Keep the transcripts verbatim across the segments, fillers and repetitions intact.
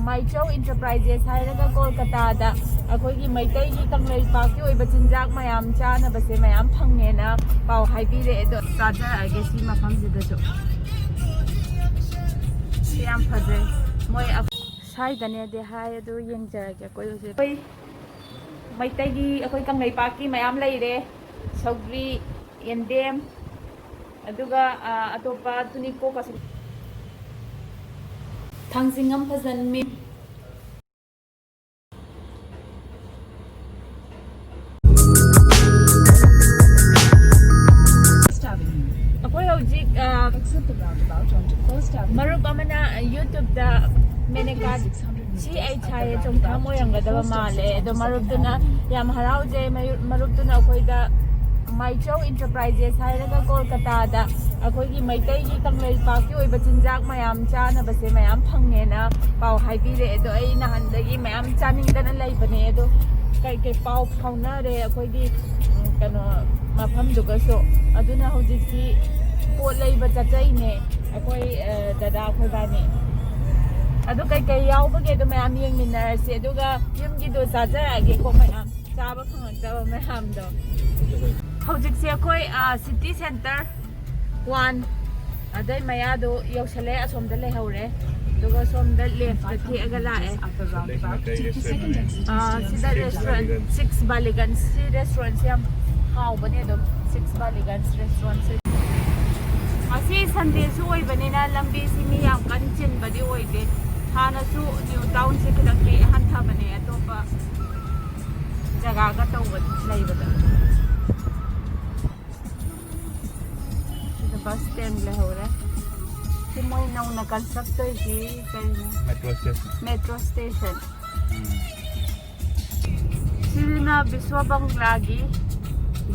ꯃꯥꯏꯆꯧ enterprises ꯍꯥꯏꯔꯒ ꯀꯣꯜꯀꯇꯥꯗ ꯑꯩꯈꯣꯏꯒꯤ ꯃꯩꯇꯩꯒꯤ ꯀꯪꯂꯩꯄꯥꯛꯀꯤ ꯑꯣꯏꯕ ꯆꯤꯟꯖꯥꯛ ꯃꯌꯥꯝ ꯆꯥꯅꯕꯁꯦ ꯃꯌꯥꯝ ꯐꯪꯉꯦꯅ ꯄꯥꯎ ꯍꯥꯏꯕꯤꯔꯛꯑꯦ꯫ ꯑꯗꯣ ꯆꯥꯖꯔꯛꯑꯒꯦ ꯁꯤ ꯃꯐꯝꯁꯤꯗꯁꯨ꯫ ꯁꯤ ꯌꯥꯝ ꯐꯖꯩ꯫ ꯃꯣꯏ ꯑ-, ꯁ꯭ꯋꯥꯏꯗꯅꯦꯗꯤ ꯍꯥꯏ, ꯑꯗꯨ ꯌꯦꯡꯖꯔꯒꯦ꯫ ꯑꯩꯈꯣꯏ ꯍꯧꯖꯤꯛ ꯑꯩꯈꯣꯏ ꯃꯩꯇꯩꯒꯤ, ꯑꯩꯈꯣꯏ ꯀꯪꯂꯩꯄꯥꯛꯀꯤ ꯃꯌꯥꯝ ꯂꯩꯔꯦ꯫ ꯁꯧꯒ꯭ꯔꯤ, ꯌꯦꯟꯗꯦꯝ, ꯑꯗꯨꯒ, ꯑ, ꯑꯇꯣꯞꯄ ꯇꯨꯅꯤꯡꯈꯣꯛꯀꯁꯨ꯫ ꯊꯥꯡꯖꯤꯡ ꯑꯃ ꯐꯖꯅ ꯃꯦꯠ-, ꯑꯩꯈꯣꯏ ꯍꯧꯖꯤꯛ, ꯑ, ꯃꯔꯨꯞ ꯑꯃꯅ YouTube-ꯇ ꯃꯦꯅꯦꯀꯥꯠ ꯁꯤ ꯑꯩ ꯁꯥꯏꯌꯦ, ꯆꯣꯡꯊꯥꯝ ꯑꯣꯏꯔꯝꯒꯗꯕ ꯃꯥꯜꯂꯦ꯫ ꯑꯗꯣ ꯃꯔꯨꯞꯇꯨꯅ ꯌꯥꯝ ꯍꯔꯥꯎꯖꯩ꯫ ꯃꯌꯨ-, ꯃꯔꯨꯞꯇꯨꯅ ꯑꯩꯈꯣꯏꯗ ꯃꯥꯏꯆꯧ ꯏꯟꯇꯔꯄ꯭ꯔꯥꯏꯖꯦꯁ ꯍꯥꯏꯔꯒ ꯀꯣꯜꯀꯇꯥꯗ ꯑꯩꯈꯣꯏꯒꯤ ꯃꯩꯇꯩꯒꯤ ꯀꯪꯂꯩꯄꯥꯛꯀꯤ ꯑꯣꯏꯕ ꯆꯤꯟꯖꯥꯛ ꯃꯌꯥꯝ ꯆꯥꯅꯕꯁꯦ ꯃꯌꯥꯝ ꯐꯪꯉꯦꯅ ꯄꯥꯎ ꯍꯥꯏꯕꯤꯔꯛꯑꯦ꯫ ꯑꯗꯣ ꯑꯩ ꯅꯍꯥꯟꯗꯒꯤ ꯃꯌꯥꯝ ꯆꯥꯅꯤꯡꯗꯅ ꯂꯩꯕꯅꯦ꯫ ꯑꯗꯣ ꯀꯩ ꯀꯩ ꯄꯥꯎ ꯐꯥꯎꯅꯔꯦ ꯑꯩꯈꯣꯏꯒꯤ, ꯎꯝ, ꯀꯩꯅꯣ, ꯃꯐꯝꯗꯨꯒꯁꯨ꯫ ꯑꯗꯨꯅ ꯍꯧꯖꯤꯛꯁꯤ ꯄꯣꯠ ꯂꯩꯕ ꯆꯠꯆꯩꯅꯦ ꯑꯩꯈꯣꯏ, ꯑ, ꯗꯗꯥ ꯑꯩꯈꯣꯏꯕꯥꯅꯤ꯫ ꯑꯗꯨ ꯀꯩꯀꯩ ꯌꯥꯎꯕꯒꯦꯗꯣ ꯃꯌꯥꯝ ꯌꯦꯡꯃꯤꯟꯅꯔꯁꯤ, ꯑꯗꯨꯒ ꯌꯨꯝꯒꯤꯗꯣ ꯆꯥꯖꯔꯛꯑꯒꯦꯀꯣ ꯃꯌꯥꯝ꯫ ꯆꯥꯕ ꯐꯪꯉꯛꯇꯕ ꯃꯌꯥꯝꯗꯣ꯫ ꯍꯧꯖꯤꯛꯁꯦ ꯑꯩꯈꯣꯏ, ꯑ, ꯁꯤꯇꯤ ꯁꯦꯟꯇꯔ ꯋꯥꯟ ꯑꯗꯩ ꯃꯌꯥꯗꯣ ꯌꯧꯁꯜꯂꯦ, ꯑꯁꯣꯝꯗ ꯂꯩꯍꯧꯔꯦ꯫ ꯑꯗꯨꯒ ꯁꯣꯝꯗ ꯂꯦꯐꯇ ꯊꯦꯛꯑꯒ ꯂꯥꯛꯑꯦ꯫ ꯑ, ꯁꯤꯗ ꯔꯦꯁꯇꯨꯔꯦꯟ ꯁꯤꯛꯁ ꯕꯥꯂꯤꯒꯟꯁ꯫ ꯁꯤ ꯔꯦꯁꯇꯨꯔꯦꯟꯁꯦ ꯌꯥꯝ ꯍꯥꯎꯕꯅꯦ ꯑꯗꯨꯝ, ꯁꯤꯛꯁ ꯕꯥꯂꯤꯒꯟꯁ ꯔꯦꯁꯇꯨꯔꯦꯟꯁꯦ꯫ ꯉꯁꯤ ꯁꯟꯗꯦꯁꯨ ꯑꯣꯏꯕꯅꯤꯅ ꯂꯝꯕꯤꯁꯤ ꯃꯤ ꯌꯥꯝ ꯀꯟꯅ ꯆꯤꯟꯕꯗꯤ ꯑꯣꯏꯗꯦ꯫ ꯍꯥꯟꯅꯁꯨ ꯅ꯭ꯌꯨ ꯇꯥꯎꯟꯁꯦ ꯈꯤꯇꯪꯗꯤ ꯍꯟꯊꯕꯅꯦ ꯑꯇꯣꯞꯄ ꯖꯒꯥꯒ ꯇꯧꯕ ꯂꯩꯕꯗ꯫ ꯁꯤꯗ ꯕꯁ ꯁ꯭ꯇꯦꯟ ꯂꯩꯍꯧꯔꯦ꯫ ꯁꯤ ꯃꯣꯏ ꯅꯧꯅ ꯀꯟꯁꯇ꯭ꯔꯛ ꯇꯧꯔꯤꯁꯤ ꯀꯩꯅꯣ? Metro station. Metro station. ꯎꯝ꯫ ꯁꯤꯁꯤꯅ ꯕꯤꯁ꯭ꯋ ꯕꯪꯒ꯭ꯂꯥꯒꯤ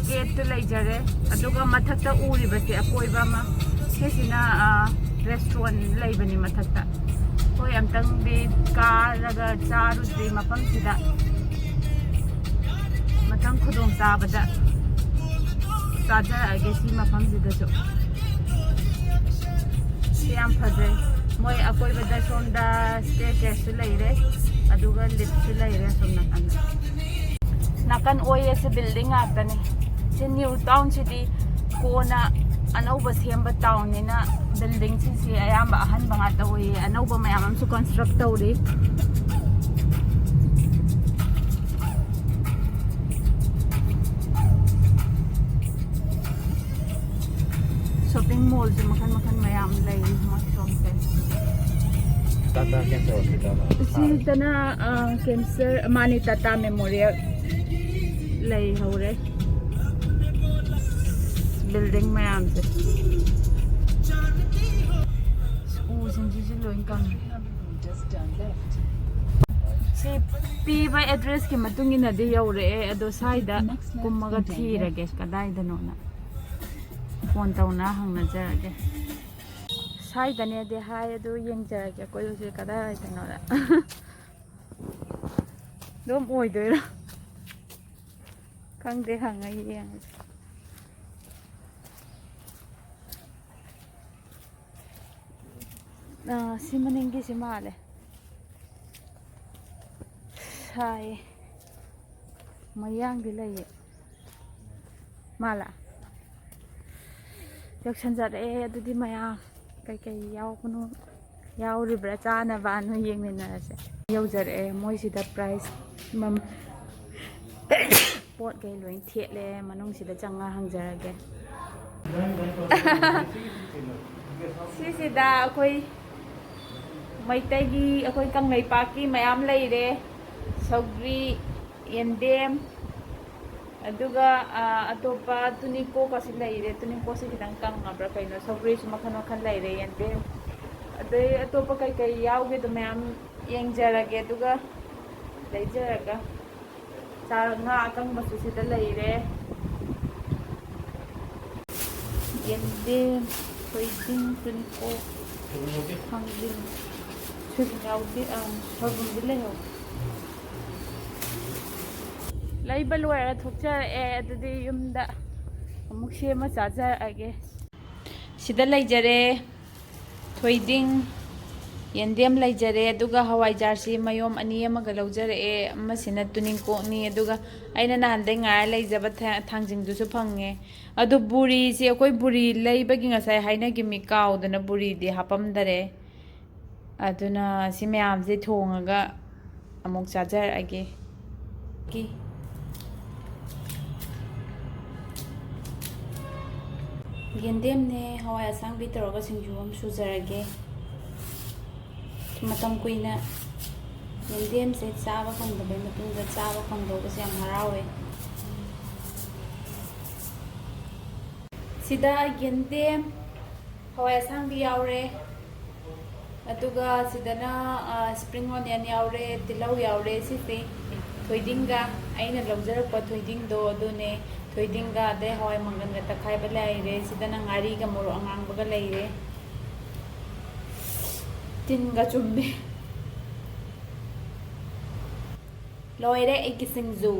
ꯒꯦꯠꯇꯨ ꯂꯩꯖꯔꯦ꯫ ꯑꯗꯨꯒ ꯃꯊꯛꯇ ꯎꯔꯤꯕꯁꯦ ꯑꯀꯣꯏꯕ ꯑꯃ, ꯁꯤꯁꯤꯅ, ꯑ, ꯔꯦꯁꯇꯨꯔꯦꯟ ꯂꯩꯕꯅꯤ ꯃꯊꯛꯇ꯫ ꯑꯩꯈꯣꯏ ꯑꯝꯇꯪꯗꯤ ꯀꯥꯔꯒ ꯆꯥꯔꯨꯁꯤ ꯃꯐꯝꯁꯤꯗ꯫ ꯃꯊꯪ ꯈꯨꯗꯣꯡ ꯆꯥꯕꯗ ꯆꯥꯖꯔꯛꯑꯒꯦ ꯁꯤ ꯃꯐꯝꯁꯤꯗꯁꯨ꯫ ꯁꯤ ꯌꯥꯝ ꯐꯖꯩ꯫ ꯃꯣꯏ ꯑꯀꯣꯏꯕꯗ ꯁꯣꯝꯗ ꯁ꯭ꯇꯦꯔꯀꯦꯁꯁꯨ ꯂꯩꯔꯦ, ꯑꯗꯨꯒ ꯂꯤꯐꯁꯨ ꯂꯩꯔꯦ ꯁꯣꯝ ꯅꯥꯀꯟꯗ꯫ ꯅꯥꯀꯟ ꯑꯣꯏ ꯑꯁꯤ ꯕꯤꯜꯗꯤꯡ ꯉꯥꯛꯇꯅꯦ꯫ ꯁꯤ ꯅ꯭ꯌꯨ ꯇꯥꯎꯟꯁꯤꯗꯤ ꯀꯣꯟꯅ ꯑꯅꯧꯕ ꯁꯦꯝꯕ ꯇꯥꯎꯟꯅꯤꯅ ꯕꯤꯜꯗꯤꯡꯁꯤꯡꯁꯤ ꯑꯌꯥꯝꯕ ꯑꯍꯟꯕ ꯉꯥꯛꯇ ꯑꯣꯏꯌꯦ꯫ ꯑꯅꯧꯕ ꯃꯌꯥꯝ ꯑꯃꯁꯨ ꯀꯟꯁꯇ꯭ꯔꯛ ꯇꯧꯔꯤ꯫ ꯁꯣꯞꯄꯤꯡ ꯃꯣꯜꯁꯦ ꯃꯈꯜ ꯃꯈꯜ ꯃꯌꯥꯝ ꯂꯩ ꯃꯣꯏ ꯁꯣꯝꯁꯦ꯫ Tata Cancer Hospital. ꯁꯤꯗꯅ ꯀꯦꯟꯁꯔ, ꯃꯥꯅꯤ, ꯇꯥꯇꯥ ꯃꯦꯃꯣꯔꯤꯌꯦꯜ ꯂꯩꯍꯧꯔꯦ꯫ ꯕꯤꯜꯗꯤꯡ ꯃꯌꯥꯝꯁꯦ, ꯎꯁꯤꯡꯁꯤꯁꯨ ꯂꯣꯏ ꯀꯪꯉꯦ꯫ ꯁꯤ ꯄꯤꯕ ꯑꯦꯗ꯭ꯔꯦꯁꯀꯤ ꯃꯇꯨꯡ ꯏꯟꯅꯗꯤ ꯌꯧꯔꯛꯑꯦ, ꯑꯗꯣ ꯁ꯭ꯋꯥꯏꯗ ꯀꯨꯝꯃꯒ ꯊꯤꯔꯒꯦ ꯀꯗꯥꯏꯗꯅꯣꯅ꯫ ꯐꯣꯟ ꯇꯧꯅ ꯍꯪꯅꯖꯔꯒꯦ꯫ ꯁ꯭ꯋꯥꯏꯗꯅꯦꯗꯤ ꯍꯥꯏ, ꯑꯗꯨ ꯌꯦꯡꯖꯔꯒꯦ ꯑꯩꯈꯣꯏ ꯍꯧꯖꯤꯛ ꯀꯗꯥꯏꯗꯅꯣꯗ꯫ ꯑꯗꯨꯝ ꯑꯣꯏꯗꯣꯏꯔꯣ? ꯈꯪꯗꯦ, ꯍꯪꯉ ꯌꯦꯡꯉꯁꯦ꯫ ꯑꯥ, ꯁꯤ ꯃꯅꯤꯡꯒꯤꯁꯤ ꯃꯥꯜꯂꯦ꯫ ꯁꯥꯏ꯫ ꯃꯌꯥꯡꯗꯤ ꯂꯩꯌꯦ꯫ ꯃꯥꯂꯥ꯫ ꯌꯧꯁꯟꯖꯔꯛꯑꯦ꯫ ꯑꯗꯨꯗꯤ ꯃꯌꯥꯝ ꯀꯩꯀꯩ ꯌꯥꯎꯕꯅꯣ, ꯌꯥꯎꯔꯤꯕ꯭ꯔꯥ ꯆꯥꯅꯕꯅ ꯌꯦꯡꯃꯤꯟꯅꯔꯁꯦ꯫ ꯌꯧꯖꯔꯛꯑꯦ꯫ ꯃꯣꯏꯁꯤꯗ ꯄ꯭ꯔꯥꯏꯁ ꯃꯝ-, ꯄꯣꯠꯈꯩ ꯂꯣꯏ ꯊꯦꯠꯂꯦ꯫ ꯃꯅꯨꯡꯁꯤꯗ ꯆꯪꯉ ꯍꯪꯖꯔꯒꯦ꯫ ꯁꯤꯁꯤꯗ ꯑꯩꯈꯣꯏ ꯃꯩꯇꯩꯒꯤ, ꯑꯩꯈꯣꯏ ꯀꯪꯂꯩꯄꯥꯛꯀꯤ ꯃꯌꯥꯝ ꯂꯩꯔꯦ꯫ ꯁꯧꯒ꯭ꯔꯤ, ꯌꯦꯟꯗꯦꯝ, ꯑꯗꯨꯒ, ꯑ, ꯑꯇꯣꯞꯄ ꯇꯨꯅꯤꯡꯀꯣꯛꯀꯁꯨ ꯂꯩꯔꯦ꯫ ꯇꯨꯅꯤꯡꯀꯣꯛꯁꯦ ꯈꯤꯇꯪ ꯀꯪꯉꯕ꯭ꯔꯥ ꯀꯩꯅꯣ꯫ ꯁꯧꯒ꯭ꯔꯤꯁꯨ ꯃꯈꯜ ꯃꯈꯜ ꯂꯩꯔꯦ, ꯌꯦꯟꯗꯦꯝ꯫ ꯑꯗꯩ ꯑꯇꯣꯞꯄ ꯀꯩꯀꯩ ꯌꯥꯎꯒꯦꯗꯣ ꯃꯌꯥꯝ ꯌꯦꯡꯖꯔꯒꯦ, ꯑꯗꯨꯒ ꯂꯩꯖꯔꯒ꯫ ꯆꯥ-, ꯉꯥ ꯑꯀꯪꯕꯁꯨ ꯁꯤꯗ ꯂꯩꯔꯦ꯫ ꯌꯦꯟꯗꯦꯝ, ꯊꯣꯏꯗꯤꯡ, ꯇꯨꯅꯤꯡꯀꯣꯛ, ꯊꯥꯡꯖꯤꯡ, ꯁꯣꯏꯕꯨꯝ ꯌꯥꯎꯗꯦ, ꯑꯪ, ꯁꯣꯏꯕꯨꯝꯗꯤ ꯂꯩꯍꯧꯋꯦ꯫ ꯂꯩꯕ ꯂꯣꯏꯔꯒ ꯊꯣꯛꯆꯔꯛꯑꯦ꯫ ꯑꯗꯨꯗꯤ ꯌꯨꯝꯗ ꯑꯃꯨꯛ ꯁꯦꯝꯃ ꯆꯥꯖꯔꯛꯑꯒꯦ꯫ ꯁꯤꯗ ꯂꯩꯖꯔꯦ꯫ ꯊꯣꯏꯗꯤꯡ, ꯌꯦꯟꯗꯦꯝ ꯂꯩꯖꯔꯦ, ꯑꯗꯨꯒ ꯍꯋꯥꯏꯖꯥꯔꯁꯤ ꯃꯌꯣꯝ ꯑꯅꯤ ꯑꯃꯒ ꯂꯧꯖꯔꯛꯑꯦ, ꯑꯃꯁꯤꯅ ꯇꯨꯅꯤꯡꯀꯣꯛꯅꯤ, ꯑꯗꯨꯒ ꯑꯩꯅ ꯅꯍꯥꯟꯗꯩ ꯉꯥꯏꯔ ꯂꯩꯖꯕ ꯊ-, ꯊꯥꯡꯖꯤꯡꯗꯨꯁꯨ ꯐꯪꯉꯦ꯫ ꯑꯗꯨ ꯕꯨꯔꯤꯁꯤ ꯑꯩꯈꯣꯏ ꯕꯨꯔꯤ ꯂꯩꯕꯒꯤ ꯉꯁꯥꯏ ꯍꯥꯏꯅꯈꯤꯕꯅꯤ, ꯀꯥꯎꯗꯅ ꯕꯨꯔꯤꯗꯤ ꯍꯥꯄꯝꯗꯔꯦ꯫ ꯑꯗꯨꯅ ꯁꯤ ꯃꯌꯥꯝꯁꯦ ꯊꯣꯡꯉꯒ ꯑꯃꯨꯛ ꯆꯥꯖꯔꯛꯑꯒꯦ꯫ ꯀꯤ꯫ ꯌꯦꯟꯗꯦꯝꯅꯦ, ꯍꯋꯥꯏ ꯑꯁꯥꯡꯕꯤ ꯇꯧꯔꯒ ꯁꯤꯡꯖꯨ ꯑꯃ ꯁꯨꯖꯔꯒꯦ꯫ ꯃꯇꯝ ꯀꯨꯏꯅ ꯌꯦꯟꯗꯦꯝꯁꯦ ꯆꯥꯕ ꯐꯪꯗꯕꯩ ꯃꯇꯨꯡꯗ ꯆꯥꯕ ꯐꯪꯗꯧꯕꯁꯦ ꯌꯥꯝ ꯍꯔꯥꯎꯋꯦ꯫ ꯁꯤꯗ ꯌꯦꯟꯗꯦꯝ, ꯍꯋꯥꯏ ꯑꯁꯥꯡꯕꯤ ꯌꯥꯎꯔꯦ, ꯑꯗꯨꯒ ꯁꯤꯗꯅ, ꯑ, spring onion ꯌꯥꯎꯔꯦ, ꯇꯤꯜꯍꯧ ꯌꯥꯎꯔꯦ꯫ ꯁꯤꯁꯦ ꯊꯣꯏꯗꯤꯡꯒ, ꯑꯩꯅ ꯂꯧꯖꯔꯛꯄ ꯊꯣꯏꯗꯤꯡꯗꯣ ꯑꯗꯨꯅꯦ꯫ ꯊꯣꯏꯗꯤꯡꯒ ꯑꯗꯩ ꯍꯋꯥꯏ ꯃꯪꯒꯟꯒ ꯇꯛꯈꯥꯏꯕ ꯂꯩꯔꯦ꯫ ꯁꯤꯗꯅ ꯉꯥꯔꯤꯒ ꯃꯣꯔꯣꯛ ꯑꯉꯥꯡꯕꯒ ꯂꯩꯔꯦ꯫ ꯇꯤꯟꯒ ꯆꯨꯝꯃꯦ꯫ ꯂꯣꯏꯔꯦ ꯑꯩꯒꯤ ꯁꯤꯡꯖꯨ꯫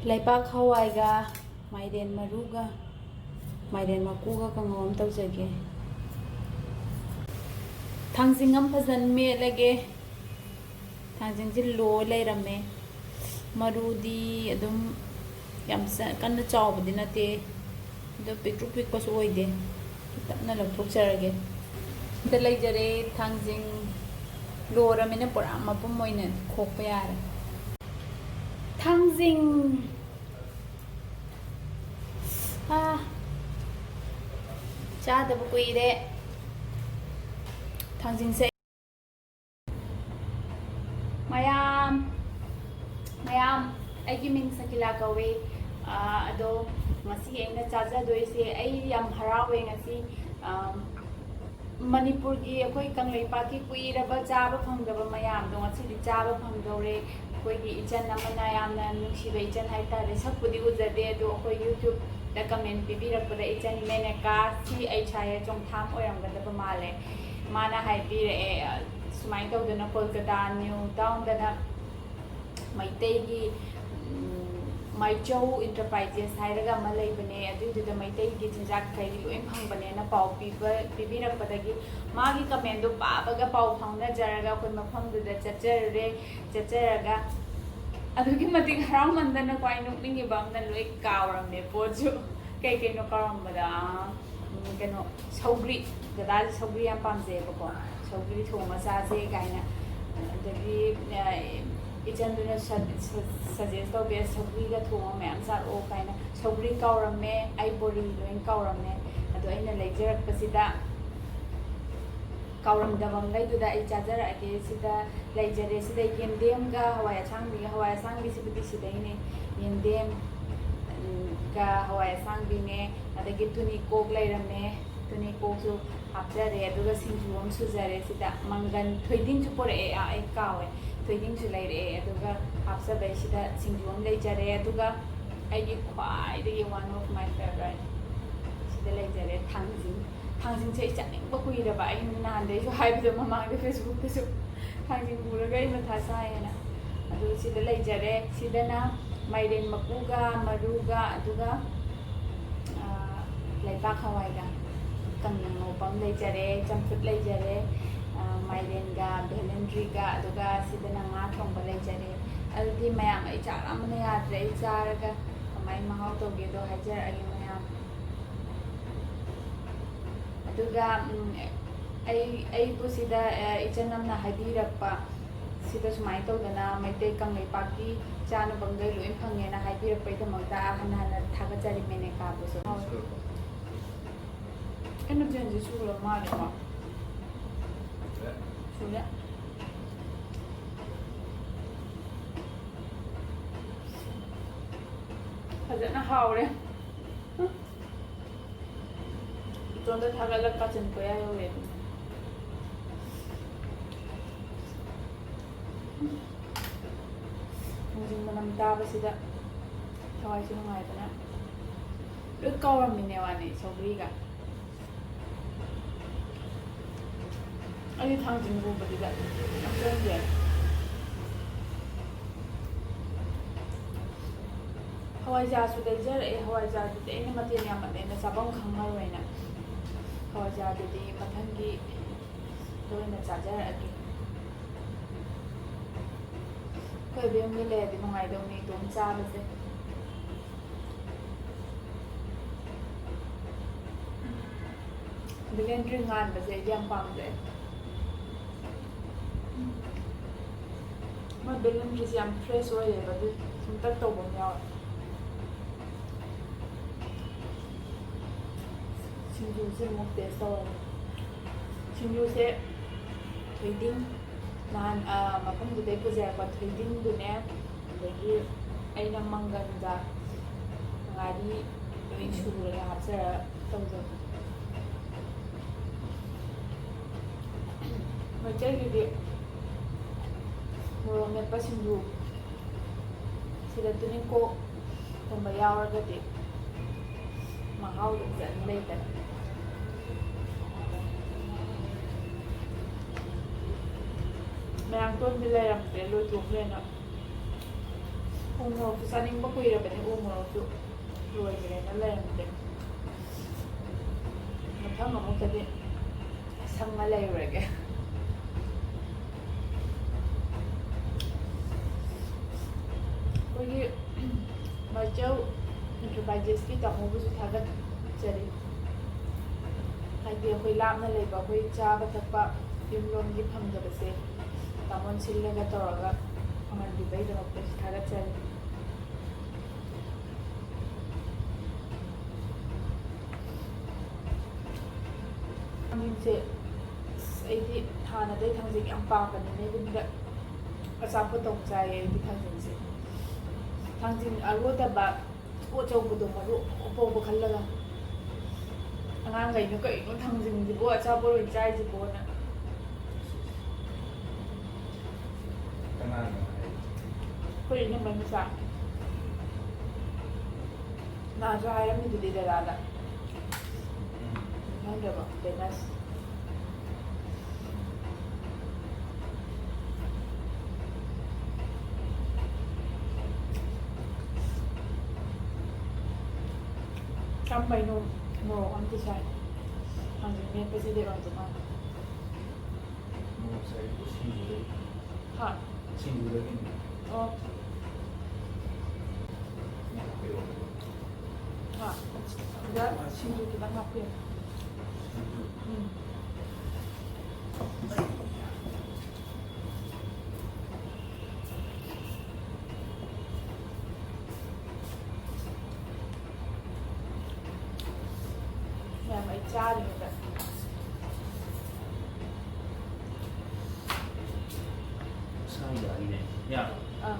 ꯂꯩꯄꯥꯛ ꯍꯋꯥꯏꯒ ꯃꯥꯏꯔꯦꯟ ꯃꯔꯨꯒ ꯃꯥꯏꯔꯦꯟ ꯃꯀꯨꯒ ꯀꯥꯡꯉꯧ ꯑꯃ ꯇꯧꯖꯒꯦ꯫ ꯊꯥꯡꯖꯤꯡ ꯑꯃ ꯐꯖꯅ ꯃꯦꯠꯂꯒꯦ꯫ ꯊꯥꯡꯖꯤꯡꯁꯤ ꯂꯣ ꯂꯩꯔꯝꯃꯦ꯫ ꯃꯔꯨꯗꯤ ꯑꯗꯨꯝ ꯌꯥꯝ ꯆ-, ꯀꯟꯅ ꯆꯥꯎꯕꯗꯤ ꯅꯠꯇꯦ, ꯑꯗꯣ ꯄꯤꯛꯇ꯭ꯔꯨ ꯄꯤꯛꯄꯁꯨ ꯑꯣꯏꯗꯦ꯫ ꯇꯞꯅ ꯂꯧꯊꯣꯛꯆꯔꯒꯦ꯫ ꯁꯤꯗ ꯂꯩꯖꯔꯦ ꯊꯥꯡꯖꯤꯡ꯫ ꯂꯣꯔꯃꯤꯅ ꯄꯨꯔꯥ ꯃꯄꯨꯝ ꯑꯣꯏꯅ ꯈꯣꯛꯄ ꯌꯥꯔꯦ꯫ ꯊꯥꯡꯖꯤꯡ꯫ ꯑꯥ, ꯆꯥꯗꯕ ꯀꯨꯏꯔꯦ ꯊꯥꯡꯖꯤꯡꯁꯦ꯫ ꯃꯌꯥꯝ, ꯃꯌꯥꯝ, ꯑꯩꯒꯤ ꯃꯤꯡ ꯁꯀꯤꯂꯥ ꯀꯧꯏ꯫ ꯑꯥ, ꯑꯗꯣ ꯉꯁꯤ ꯑꯩꯅ ꯆꯥꯖꯗꯣꯏꯁꯦ, ꯑꯩ ꯌꯥꯝ ꯍꯔꯥꯎꯋꯦ ꯉꯁꯤ꯫ ꯑꯥ, ꯃꯅꯤꯄꯨꯔꯒꯤ, ꯑꯩꯈꯣꯏ ꯀꯪꯂꯩꯄꯥꯛꯀꯤ ꯀꯨꯏꯔꯕ ꯆꯥꯕ ꯐꯪꯗꯕ ꯃꯌꯥꯝꯗꯣ ꯉꯁꯤꯗꯤ ꯆꯥꯕ ꯐꯪꯗꯧꯔꯦ꯫ ꯑꯩꯈꯣꯏꯒꯤ ꯏꯆꯟ ꯑꯃꯅ, ꯌꯥꯝꯅ ꯅꯨꯡꯁꯤꯕ ꯏꯆꯟ ꯍꯥꯏꯇꯥꯔꯦ, ꯁꯛꯄꯨꯗꯤ ꯎꯖꯗꯦ, ꯑꯗꯣ ꯑꯩꯈꯣꯏ YouTube-ꯇ comment ꯄꯤꯕꯤꯔꯛꯄꯗ, ꯏꯆꯟ ꯃꯦꯅꯦꯀꯥ, C H I ꯆꯣꯡꯊꯥꯝ ꯑꯣꯏꯔꯝꯒꯗꯕ ꯃꯥꯜꯂꯦ꯫ ꯃꯥꯅ ꯍꯥꯏꯕꯤꯔꯛꯑꯦ, ꯁꯨꯃꯥꯏꯅ ꯇꯧꯗꯅ ꯀꯣꯜꯀꯇꯥ ꯅ꯭ꯌꯨ ꯇꯥꯎꯟꯗꯅ ꯃꯩꯇꯩꯒꯤ, ꯎꯝ, ꯃꯥꯏꯆꯧ ꯏꯟꯇꯔꯄ꯭ꯔꯥꯏꯖꯦꯁ ꯍꯥꯏꯔꯒ ꯑꯃ ꯂꯩꯕꯅꯦ, ꯑꯗꯨꯏꯗꯨꯗ ꯃꯩꯇꯩꯒꯤ ꯆꯤꯟꯖꯥꯛ ꯀꯩ ꯂꯣꯏ ꯐꯪꯕꯅꯦꯅ ꯄꯥꯎ ꯄꯤꯕ, ꯄꯤꯕꯤꯔꯛꯄꯗꯒꯤ ꯃꯥꯒꯤ ꯀꯃꯦꯟꯗꯣ ꯄꯥꯕꯒ ꯄꯥꯎ ꯐꯥꯎꯅꯖꯔꯒ ꯑꯩꯈꯣꯏ ꯃꯐꯝꯗꯨꯗ ꯆꯠꯆꯔꯨꯔꯦ꯫ ꯆꯠꯆꯔꯒ ꯑꯗꯨꯛꯀꯤ ꯃꯇꯤꯛ ꯍꯔꯥꯎꯃꯟꯗꯅꯀꯣ, ꯑꯩ ꯅꯣꯛꯅꯤꯡꯉꯤꯕ ꯑꯃꯅ ꯂꯣꯏ ꯀꯥꯎꯔꯝꯃꯦ ꯄꯣꯠꯁꯨ꯫ ꯀꯩ ꯀꯩꯅꯣ ꯀꯥꯎꯔꯝꯕꯗ? ꯎꯝ, ꯀꯩꯅꯣ, ꯁꯧꯒ꯭ꯔꯤ꯫ ꯗꯗꯥꯁꯦ ꯁꯧꯒ꯭ꯔꯤ ꯌꯥꯝ ꯄꯥꯝꯖꯩꯌꯦꯕꯀꯣ꯫ ꯁꯧꯒ꯭ꯔꯤ ꯊꯣꯡꯉ ꯆꯥꯁꯦ ꯀꯥꯏꯅ꯫ ꯑꯗꯒꯤ, ꯑ, ꯏꯆꯟꯗꯨꯅ ꯁ-, ꯁ-, ꯁꯖꯦꯁ ꯇꯧꯕꯤꯔꯦ, "ꯁꯧꯒ꯭ꯔꯤꯒ ꯊꯣꯡꯉ ꯃꯌꯥꯝ ꯆꯥꯔꯛꯑꯣ" ꯀꯥꯏꯅ꯫ ꯁꯧꯒ꯭ꯔꯤ ꯀꯥꯎꯔꯝꯃꯦ, ꯑꯩ ꯕꯣꯔꯤ ꯂꯣꯏ ꯀꯥꯎꯔꯝꯃꯦ꯫ ꯑꯗꯣ ꯑꯩꯅ ꯂꯩꯖꯔꯛꯄꯁꯤꯗ ꯀꯥꯎꯔꯝꯗꯕ ꯃꯈꯩꯗꯨꯗ ꯑꯩ ꯆꯥꯖꯔꯛꯑꯒꯦ꯫ ꯁꯤꯗ ꯂꯩꯖꯔꯦ꯫ ꯁꯤꯗ ꯌꯦꯟꯗꯦꯝꯒ ꯍꯋꯥꯏ ꯑꯁꯥꯡꯕꯤꯒ, ꯍꯋꯥꯏ ꯑꯁꯥꯡꯕꯤꯁꯤꯕꯨꯗꯤ ꯁꯤꯗꯩꯅꯦ꯫ ꯌꯦꯟꯗꯦꯝ, ꯎꯝ, ꯒ ꯍꯋꯥꯏ ꯑꯁꯥꯡꯕꯤꯅꯦ, ꯑꯗꯒꯤ ꯇꯨꯅꯤꯀꯣꯛ ꯂꯩꯔꯝꯃꯦ꯫ ꯇꯨꯅꯤꯀꯣꯛꯁꯨ ꯍꯥꯞꯆꯔꯦ꯫ ꯑꯗꯨꯒ ꯁꯤꯡꯖꯨ ꯑꯃ ꯁꯨꯖꯔꯦ꯫ ꯁꯤꯗ ꯃꯪꯒꯟ, ꯊꯣꯏꯗꯤꯡꯁꯨ ꯄꯨꯔꯛꯑꯦ꯫ ꯑꯥ, ꯑꯩ ꯀꯥꯎꯋꯦ꯫ ꯊꯣꯏꯗꯤꯡꯁꯨ ꯂꯩꯔꯛꯑꯦ꯫ ꯑꯗꯨꯒ ꯍꯥꯞꯆꯕꯩꯁꯤꯗ ꯁꯤꯡꯖꯨ ꯑꯃ ꯂꯩꯖꯔꯦ꯫ ꯑꯗꯨꯒ ꯑꯩꯒꯤ ꯈ꯭ꯋꯥꯏꯗꯒꯤ one of my favourite ꯁꯤꯗ ꯂꯩꯖꯔꯦ, ꯊꯥꯡꯖꯤꯡ꯫ ꯊꯥꯡꯖꯤꯡꯁꯦ ꯑꯩ ꯆꯥꯅꯤꯡꯕ ꯀꯨꯏꯔꯕ꯫ ꯑꯩꯅ ꯅꯍꯥꯟꯗꯩꯁꯨ ꯍꯥꯏꯕꯗꯣ ꯃꯃꯥꯡꯗ Facebook-ꯇꯁꯨ, "ꯊꯥꯡꯖꯤꯡ ꯎꯔꯒ ꯑꯩ ꯃꯊꯥ ꯁꯥꯏꯌꯦꯅ"꯫ ꯑꯗꯨ ꯁꯤꯗ ꯂꯩꯖꯔꯦ꯫ ꯁꯤꯗꯅ ꯃꯥꯏꯔꯦꯟ ꯃꯀꯨꯒ ꯃꯔꯨꯒ, ꯑꯗꯨꯒ, ꯑ, ꯂꯩꯄꯥꯛ ꯍꯋꯥꯏꯒ ꯀꯪꯅ ꯉꯧꯕ ꯑꯃ ꯂꯩꯖꯔꯦ, ꯆꯝꯐꯨꯠ ꯂꯩꯖꯔꯦ, ꯑ, ꯃꯥꯏꯔꯦꯟꯒ ꯕꯦꯂꯦꯟꯗ꯭ꯔꯤꯒ, ꯑꯗꯨꯒ ꯁꯤꯗꯅ ꯉꯥ ꯊꯣꯡꯕ ꯂꯩꯖꯔꯦ꯫ ꯑꯗꯨꯗꯤ ꯃꯌꯥꯝ, ꯑꯩ ꯆꯥꯛ ꯂꯥꯝꯕꯅ ꯌꯥꯗ꯭ꯔꯦ꯫ ꯑꯩ ꯆꯥꯔꯒ ꯀꯃꯥꯏꯅ ꯃꯍꯥꯎ ꯇꯧꯒꯦꯗꯣ ꯍꯥꯏꯖꯔꯛꯑꯒꯦ ꯃꯌꯥꯝ꯫ ꯑꯗꯨꯒ, ꯎꯝ, ꯑꯩ, ꯑꯩꯕꯨ ꯁꯤꯗ, ꯑ, ꯏꯆꯟ ꯑꯃꯅ ꯍꯥꯏꯕꯤꯔꯛꯄ, ꯁꯤꯗ ꯁꯨꯃꯥꯏꯅ ꯇꯧꯗꯅ ꯃꯩꯇꯩ ꯀꯪꯂꯩꯄꯥꯛꯀꯤ ꯆꯥꯅꯕ ꯃꯈꯩ ꯂꯣꯏ ꯐꯪꯉꯦꯅ ꯍꯥꯏꯕꯤꯔꯛꯄꯒꯤꯗꯃꯛꯇ ꯍꯟꯅ ꯍꯟꯅ ꯊꯥꯒꯠꯆꯔꯤ ꯃꯦꯅꯦꯀꯥꯕꯨꯁꯨ꯫ ꯑꯩꯅ ꯆꯦꯟꯁꯦ ꯁꯨꯔ ꯃꯥꯜꯂꯦꯀꯣ? ꯁꯨꯔꯦ꯫ ꯐꯖꯅ ꯍꯥꯎꯔꯦ꯫ ꯏꯇꯣꯝꯇ ꯊꯥꯒꯠꯂꯒ ꯀꯥꯆꯤꯟ ꯀꯣꯌꯥ ꯌꯧꯔꯦ ꯑꯗꯨꯝ꯫ ꯊꯥꯡꯖꯤꯡ ꯃꯅꯝ ꯇꯥꯕꯁꯤꯗ ꯊꯋꯥꯏꯁꯨ ꯅꯨꯡꯉꯥꯏꯕꯅ ꯂꯣꯏ ꯀꯥꯎꯔꯝꯃꯤꯅꯦ ꯋꯥꯅꯤ, ꯁꯧꯒ꯭ꯔꯤꯒ꯫ ꯑꯩꯗꯤ ꯊꯥꯡꯖꯤꯡꯒꯨꯝꯕꯗꯨꯗ ꯌꯥꯝ ꯆꯪꯗꯦ꯫ ꯍꯋꯥꯏꯖꯥꯔꯁꯨ ꯂꯩꯖꯔꯛꯑꯦ꯫ ꯍꯋꯥꯏꯖꯥꯔꯗꯨꯗꯤ ꯑꯩꯅ ꯃꯊꯦꯜ ꯌꯥꯝꯃꯟꯗꯅ ꯆꯥꯐꯝ ꯈꯪꯉꯔꯣꯏꯅ, ꯍꯋꯥꯏꯖꯥꯔꯗꯨꯗꯤ ꯃꯊꯪꯒꯤ ꯑꯣꯏꯅ ꯆꯥꯖꯔꯛꯑꯒꯦ꯫ ꯑꯩꯈꯣꯏ ꯑꯕꯦꯝꯒ ꯂꯩꯔꯗꯤ ꯅꯨꯡꯉꯥꯏꯗꯧꯅꯤ ꯏꯇꯣꯝ ꯆꯥꯕꯁꯦ꯫ ꯕꯤꯂꯦꯟꯗ꯭ꯔꯤ ꯉꯥꯟꯕꯁꯦ ꯑꯩꯗꯤ ꯌꯥꯝ ꯄꯥꯝꯖꯩ꯫ ꯃꯣꯏ ꯕꯤꯂꯦꯟꯗ꯭ꯔꯤꯁꯦ ꯌꯥꯝ ꯐ꯭ꯔꯦꯁ ꯑꯣꯏꯌꯦꯕ, ꯑꯗꯨ ꯊꯨꯝꯇꯛ ꯇꯧꯕ ꯑꯃ ꯌꯥꯎꯋꯦ꯫ ꯁꯤꯡꯖꯨꯁꯦ ꯑꯃꯨꯛ ꯇꯦꯁ ꯇꯧꯔꯒꯦ꯫ ꯁꯤꯡꯖꯨꯁꯦ ꯊꯣꯏꯗꯤꯡ, ꯅꯍꯥꯟ, ꯑ, ꯃꯐꯝꯗꯨꯗꯩ ꯄꯨꯖꯔꯛꯄ ꯊꯣꯏꯗꯤꯡꯗꯨꯅꯦ, ꯑꯗꯒꯤ ꯑꯩꯅ ꯃꯪꯒꯟꯒ ꯉꯥꯔꯤ ꯂꯣꯏ ꯁꯨꯔꯒ ꯍꯥꯞꯆꯔꯒ ꯇꯧꯖꯕꯅꯦ꯫ ꯃꯩꯇꯩꯒꯤꯗꯤ ꯃꯣꯔꯣꯛ ꯃꯦꯠꯄ ꯁꯤꯡꯖꯨ, ꯁꯤꯗ ꯇꯨꯅꯤꯡꯈꯣꯛꯀꯨꯝꯕ ꯌꯥꯎꯔꯒꯗꯤ ꯃꯍꯥꯎꯗꯣ ꯐꯖꯅ ꯂꯩꯕꯅꯦ꯫ ꯃꯌꯥꯡꯇꯣꯟꯗꯤ ꯂꯩꯔꯝꯗ꯭ꯔꯦ, ꯂꯣꯏꯊꯣꯛꯈ꯭ꯔꯦꯅ꯫ ꯎ ꯃꯣꯔꯣꯛꯁꯨ ꯆꯥꯅꯤꯡꯕ ꯀꯨꯏꯔꯕꯅꯦ, ꯎ ꯃꯣꯔꯣꯛꯁꯨ ꯂꯣꯏꯈ꯭ꯔꯦꯅ ꯂꯩꯔꯝꯗ꯭ꯔꯦ꯫ ꯃꯊꯪ ꯑꯃꯨꯛꯇꯗꯤ ꯁꯪꯉ ꯂꯩꯔꯨꯔꯒꯦ꯫ ꯑꯩꯈꯣꯏꯒꯤ ꯃꯥꯏꯆꯧ ꯏꯟꯇꯔꯄ꯭ꯔꯥꯏꯖꯦꯁꯀꯤ ꯇꯥꯃꯣꯕꯨꯁꯨ ꯊꯥꯒꯠꯆꯔꯤ꯫ ꯍꯥꯏꯗꯤ ꯑꯩꯈꯣꯏ ꯂꯥꯞꯅ ꯂꯩꯕ, ꯑꯩꯈꯣꯏ ꯆꯥꯕ ꯊꯛꯄ ꯌꯨꯝꯂꯣꯝꯒꯤ ꯐꯪꯗꯕꯁꯦ ꯇꯥꯃꯣꯅ ꯁꯤꯜꯂꯒ ꯇꯧꯔꯒ ꯐꯪꯍꯟꯕꯤꯕꯒꯤꯗꯃꯛꯇꯁꯨ ꯊꯥꯒꯠꯆꯔꯤ꯫ ꯊꯥꯡꯖꯤꯡꯁꯦ, ꯑꯁ, ꯑꯩꯗꯤ ꯍꯥꯟꯅꯗꯩ ꯊꯥꯡꯖꯤꯡ ꯌꯥꯝ ꯄꯥꯝꯕꯅꯤꯅꯦ, ꯌꯨꯝꯗ ꯑꯆꯥꯄꯣꯠꯇꯧ ꯆꯥꯏꯌꯦ ꯑꯩꯗꯤ ꯊꯥꯡꯖꯤꯡꯁꯦ꯫ ꯊꯥꯡꯖꯤꯡ ꯑꯔꯣꯗꯕ ꯑꯆꯧꯕꯗꯣ, ꯃꯔꯨ ꯑꯄꯧꯕ ꯈꯜꯂꯒ꯫ ꯑꯉꯥꯡꯈꯩꯅ "ꯀꯩꯅꯣ ꯊꯥꯡꯖꯤꯡꯁꯤꯕꯨ ꯑꯆꯥꯄꯣꯠ ꯑꯣꯏꯅ ꯆꯥꯏꯁꯤꯕꯣꯅ"꯫ ꯀꯅꯥꯅꯣ ꯍꯥꯏ? ꯑꯩꯈꯣꯏ ꯏꯅꯝꯃꯩ ꯃꯆꯥ꯫ ꯅꯍꯥꯟꯁꯨ ꯍꯥꯏꯔꯝꯃꯤꯗꯨꯗꯤ ꯗꯗꯥꯗ꯫ ꯎꯝ꯫ ꯈꯪꯗ꯭ꯔꯕꯣ, ꯕꯦꯅꯁ? ꯀꯔꯝꯕꯩꯅꯣ? ꯃꯣꯔꯣꯛ ꯑꯝꯇ ꯁꯥꯏ꯫ ꯊꯥꯡꯖꯤꯡ ꯃꯦꯠꯄꯁꯤꯗꯤ ꯀꯩꯅꯣ ꯇꯧ ꯃꯥꯜꯂꯦ꯫ ꯃꯣꯔꯣꯛ ꯁꯥꯏꯗꯨ ꯁꯤꯡꯖꯨꯗꯒꯤ ꯍꯥ? ꯁꯤꯡꯖꯨꯗꯒꯤꯅꯦ꯫ ꯑꯣ꯫ ꯃꯣꯔꯣꯛ ꯄꯤꯔꯛꯑꯣ꯫ ꯍꯥ? ꯑꯗ ꯁꯤꯡꯖꯨ ꯈꯤꯇꯪ ꯍꯥꯞꯄꯤꯔꯣ꯫ ꯁꯤꯡꯖꯨ꯫ ꯎꯝ꯫ ꯃꯌꯥꯝ ꯑꯩ ꯆꯥꯔꯤꯉꯩꯗ꯫ ꯁꯥ ꯌꯥꯔꯤꯅꯦ꯫ ꯌꯥ꯫ ꯑꯥ꯫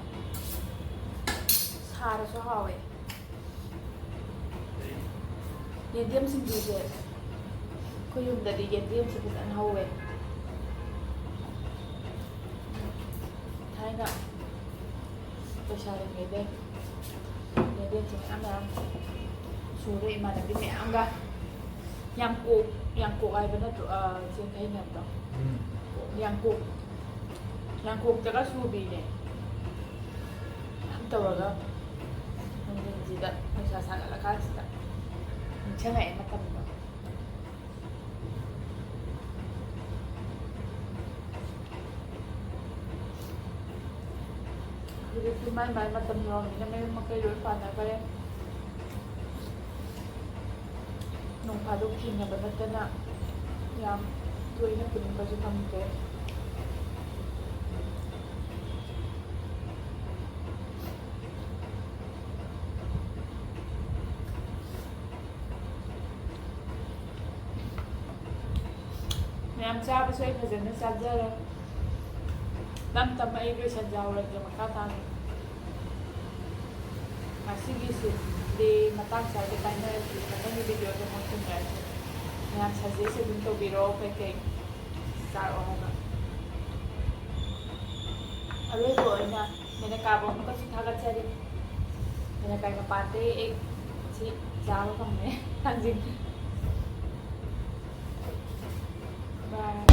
ꯁꯥꯔꯁꯨ ꯍꯥꯎꯋꯦ꯫ ꯌꯦꯟꯗꯦꯝ ꯁꯤꯡꯖꯨꯁꯦ ꯑꯩꯈꯣꯏ ꯌꯨꯝꯗꯗꯤ ꯌꯦꯟꯗꯦꯝꯁꯦ ꯐꯖꯅ ꯍꯧꯋꯦ꯫ ꯊꯥꯏꯅ ꯂꯩꯁꯥꯔꯤꯉꯩꯗ ꯌꯦꯟꯗꯦꯝꯁꯦ ꯃꯌꯥꯝ ꯃꯌꯥꯝ ꯁꯨꯔꯦ ꯏꯃꯥꯟꯅꯕꯤ ꯃꯌꯥꯝꯒ꯫ ꯌꯥꯡꯀꯣꯛ, ꯌꯥꯡꯀꯣꯛ ꯍꯥꯏꯕ ꯅꯠꯇ꯭ꯔꯣ? ꯑ, ꯆꯦꯡꯈꯩ ꯍꯥꯏꯕꯗꯣ? ꯎꯝ꯫ ꯌꯥꯡꯀꯣꯛ, ꯌꯥꯡꯀꯣꯛꯇꯒ ꯁꯨꯕꯤꯅꯦ꯫ ꯃꯌꯥꯝ ꯇꯧꯔꯒ ꯅꯨꯡꯊꯤꯟꯁꯤꯗ ꯅꯨꯡꯁꯥ ꯁꯥꯒꯠꯂꯀꯥꯟꯁꯤꯗ ꯅꯤꯡꯁꯤꯡꯉꯛꯑꯦ ꯃꯇꯝꯗꯣ꯫ ꯍꯧꯖꯤꯛꯇꯤ ꯃꯥꯏ ꯃꯥꯏ ꯃꯇꯝ ꯌꯧꯔꯝꯅꯤꯅ ꯃꯌꯨꯝ ꯃꯀꯩ ꯂꯣꯏ ꯄꯥꯟꯅꯈ꯭ꯔꯦ꯫ ꯅꯣꯡ ꯐꯥꯗꯣꯛ ꯊꯦꯡꯅꯕ ꯅꯠꯇꯅ ꯌꯥꯝ ꯇꯣꯏꯅ ꯄꯨꯟꯕꯁꯨ ꯐꯪꯗ꯭ꯔꯦ꯫ ꯃꯌꯥꯝ ꯆꯥꯕꯁꯨ ꯑꯩ ꯐꯖꯅ ꯆꯥꯖꯔꯦ꯫ ꯇꯞ ꯇꯞꯅ ꯑꯩ ꯂꯣꯏꯁꯟꯖꯍꯧꯔꯒꯦ ꯃꯈꯥ ꯇꯥꯅ꯫ ꯉꯁꯤꯒꯤꯁꯤꯗꯤ ꯃꯇꯥꯡ ꯁ꯭ꯋꯥꯏꯗ ꯀꯥꯏꯅꯔꯁꯤ꯫ ꯃꯊꯪꯒꯤ ꯚꯤꯗꯤꯑꯣꯗ ꯑꯃꯨꯛ ꯊꯦꯡꯅꯔꯁꯤ꯫ ꯃꯌꯥꯝ suggest ꯑꯗꯨꯝ ꯇꯧꯕꯤꯔꯛꯑꯣ ꯀꯩꯀꯩ ꯆꯥꯔꯛꯑꯣ ꯍꯥꯏꯕ꯫ ꯑꯔꯣꯏꯕ ꯑꯣꯏꯅ ꯃꯦꯅꯀꯥꯕꯨ ꯑꯃꯨꯛꯀꯁꯨ ꯊꯥꯒꯠꯆꯔꯤ꯫ ꯃꯦꯅꯀꯥꯒꯤ ꯃꯄꯥꯟꯗꯒꯤ ꯑꯩ ꯁꯤ ꯆꯥꯕ ꯐꯪꯉꯦ ꯊꯥꯡꯖꯤꯡ꯫ Bye꯫